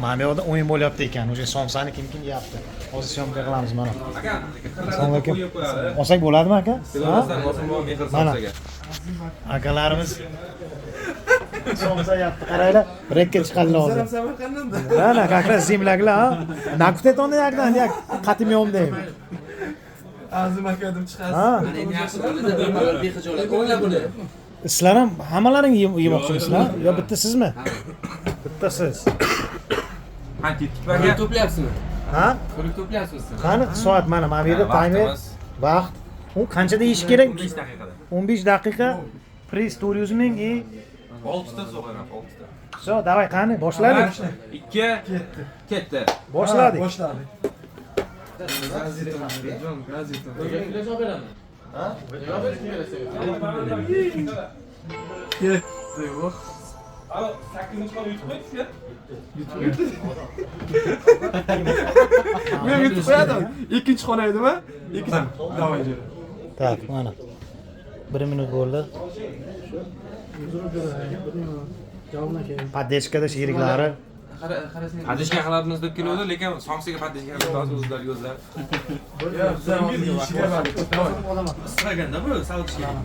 Mana bu yoqda o'yin bo'lyapti ekan. O'sha somsani kim kim yeyapti. Hozir syomka qilamiz mana. Assalomu alaykum. Olsak bo'ladimi, aka? Ha? Mana. Akalarimiz somsa yeyapti. Qaranglar, rekka chiqadilar hozir. Samarqanddan. Да, как раз земляк lar, ha? Nakutетонda yakdan yak qatim deyim. Azim aka deb chiqasiz. Ha? Endi yaxshi bo'ldi, bemalol bexijolat. O'yla buni. Sizlar ham hammalaring yemoqchimisizlar? Yo bitta sizmi? Bitta siz. Ha, ketdik. Pul to'playapsizmi? Ha? Pul to'playapsizmi siz? Qani soat mana bu yerda taymer, vaqt. U qanchada yeyish kerak? 15 daqiqada. 15 daqiqa. Priz 400 ming и 6 ta so'g'aman, 6 ta. Всё, давай, qani boshladik. 2 ketdi. Ketdi. Boshladik. Boshladik. Gazetam, gazetam. Flash olib beraman. Ha? Nima berishni berasan? Ketdi. Voh. Alo, 8-xona yutib qo'ydingiz-ku. Men yutib qo'yadim. Ikkinchi xona edimi? Ikkinchi. Давай, jo'ra. Так, mana. 1 minut bo'ldi. Поддержка da sheriklari. Qarasang. Поддержка qilamiz deb keluvdi, lekin somsaga поддержка qilib hozir o'zlari o'zlari. Yo'q, biz ham hozir yeyishga bordik. Isiraganda bu sovutish kerak.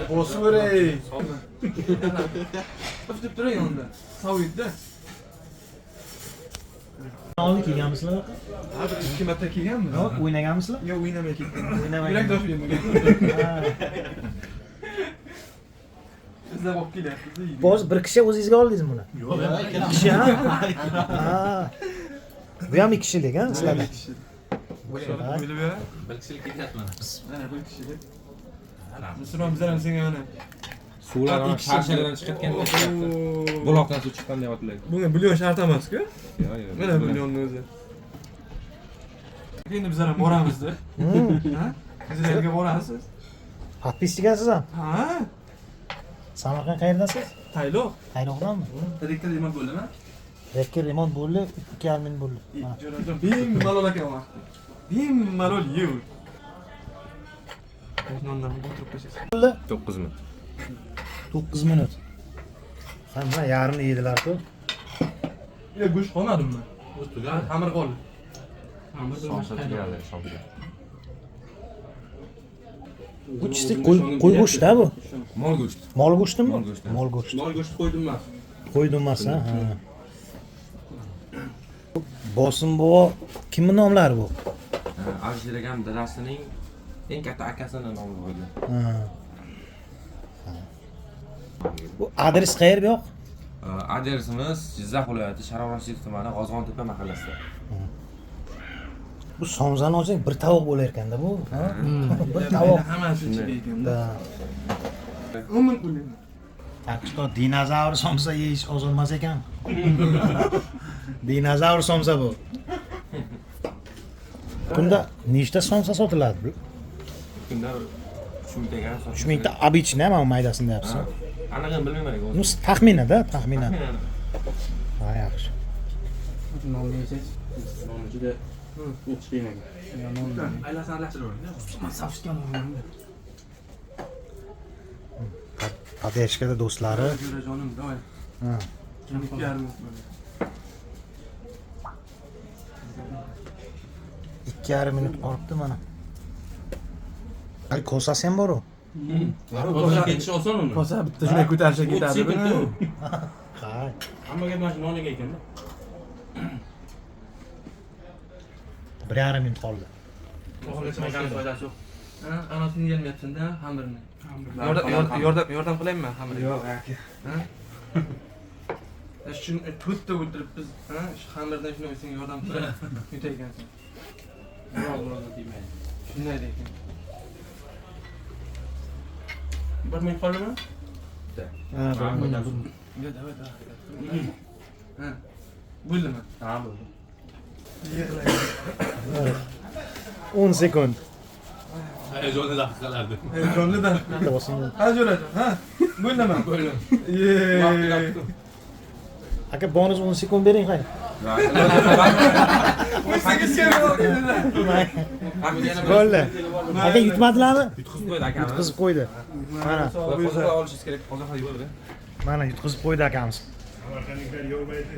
Bosib beray. Uf deb turing unda. Soviydi-da. Oldin kelganmisizlar? Ha, bir ikki marta kelganmiz. Yo'q, o'ynaganmisizlar? Yo'q, o'ynamay ketgan. O'ynamay Yurak ketgan. tosh bermagan. Ha. Izlab olib kelyapmiz. Boz bir kishi o'zingizga oldingizmi buni? Yo'q, ikki kishi ha? Ha. Bu ham ikki kishilik ha sizlarda? O'ylab ber. Bir kishilik ketyapman. Mana bir kishilik. Musulmon bizlar ham senga mana. Suvlar Ikki kishi. sharshalardan chiqayotgan chiqyapti. Buloqdan suv chiqqan deyaptilar. Bunga bulyon shart emas-ku. Yo'q, yo'q. Mana bulyonni o'zi. Endi bizlar ham boramizda. Ha? Bizlarga borasiz? Подписчик siz ham? Ha? Samarqand qayerdasiz? Tayloq. Tayloqdanmi? Direktor remont bo'ldimi? Rekka remont bo'ldi, 2,5 ming bo'ldi. Mana. Jo'rajon bemalol ekan vaqti. Bemalol yeyver. Nondan o'tirib qo'yasiz. Bo'ldi 9 minut. 9 minut. Hamma yarmini yedilar-ku. Yo, go'sht qolmadimi? Xamir qoldi. Somsa tugadi, somsa. Bu чисто qo'y go'shti bu. Mol go'shti. Mol go'shtimi? Mol go'shti. Mol go'shti. Mol go'shti qo'ydim emas. Qo'y dumbasi, ha. Bosim buva kimni nomlari bu? Alisher akam dadasining eng katta akasini nomi qo'ygan. Ha. Bu adres qayer bu yoq? Adresimiz Jizzax viloyati Sharof Rashidov tumani G'ozg'ontepa mahallasida. Bu somsani olsang bir tovoq bo'lar ekanda bu. Ha? Bir tovoq. Hammasi ichida ekanda. Да. 10 minut bo'ldi. Так что dinozavr somsa yeyish oson emas ekan. Dinozavr somsa bu. Kunda nechta somsa sotiladi? Bu? Kunda bir 3 mingtaga sotiladi. 3 mingta обычный, mana maydasini deyapsiz. Anig'ini bilmayman aka. Ну, taxminan-da, taxminan. Ha, yaxshi. Nonni yesangiz, nonni juda yutish qiyin ekan. Aylasini aralashtiravering. Safishgan o'rnimda. Поддержка da do'stlari. Jo'rajonim, давай. Ha. 2,5 minut bo'ldi. 2,5 minut qolibdi mana. Ay, kosasi ham bor u. Kosa ketish oson uni. Kosa bitta shunday ko'tarishga ketadi buni. Ha. Hamma gap mana shu noniga ekanda. 1,5 minut qoldi. Foydasi yo'q. Ha, anasini yelmayapsan-da, xamirni. Yordam yordam qilaymi xamirga? Yo'q, aka. Ha? Shuni to'rtta o'tiribmiz, ha? Shu xamirdan shuni senga yordam qilib yutar ekansan. Biroz biroz tegmaydi. Shunday lekin. Bir minut qoldimi? Ha, bir minut. Yo, давай, давай. Ha. Bo'ldimi? Ha, bo'ldi. 10 sekund. Hayajonli daqiqalarda. Hayajonli da. Bitta bosing. Ha, Jo'rajon, ha? Bo'ldimi? Bo'ldi. Yeee. Aka, bonus 10 sekund bering, qani. 18 sekund. Bo'ldi. Aka, yutmadilarmi? Yutqizib qo'ydi akamiz. Yutqizib qo'ydi. Mana, Qo'ziqlar olishingiz kerak. Qo'ziqlar yo'q. mana yutqizib qo'ydi akamiz. Samarqandliklar yovmaydi.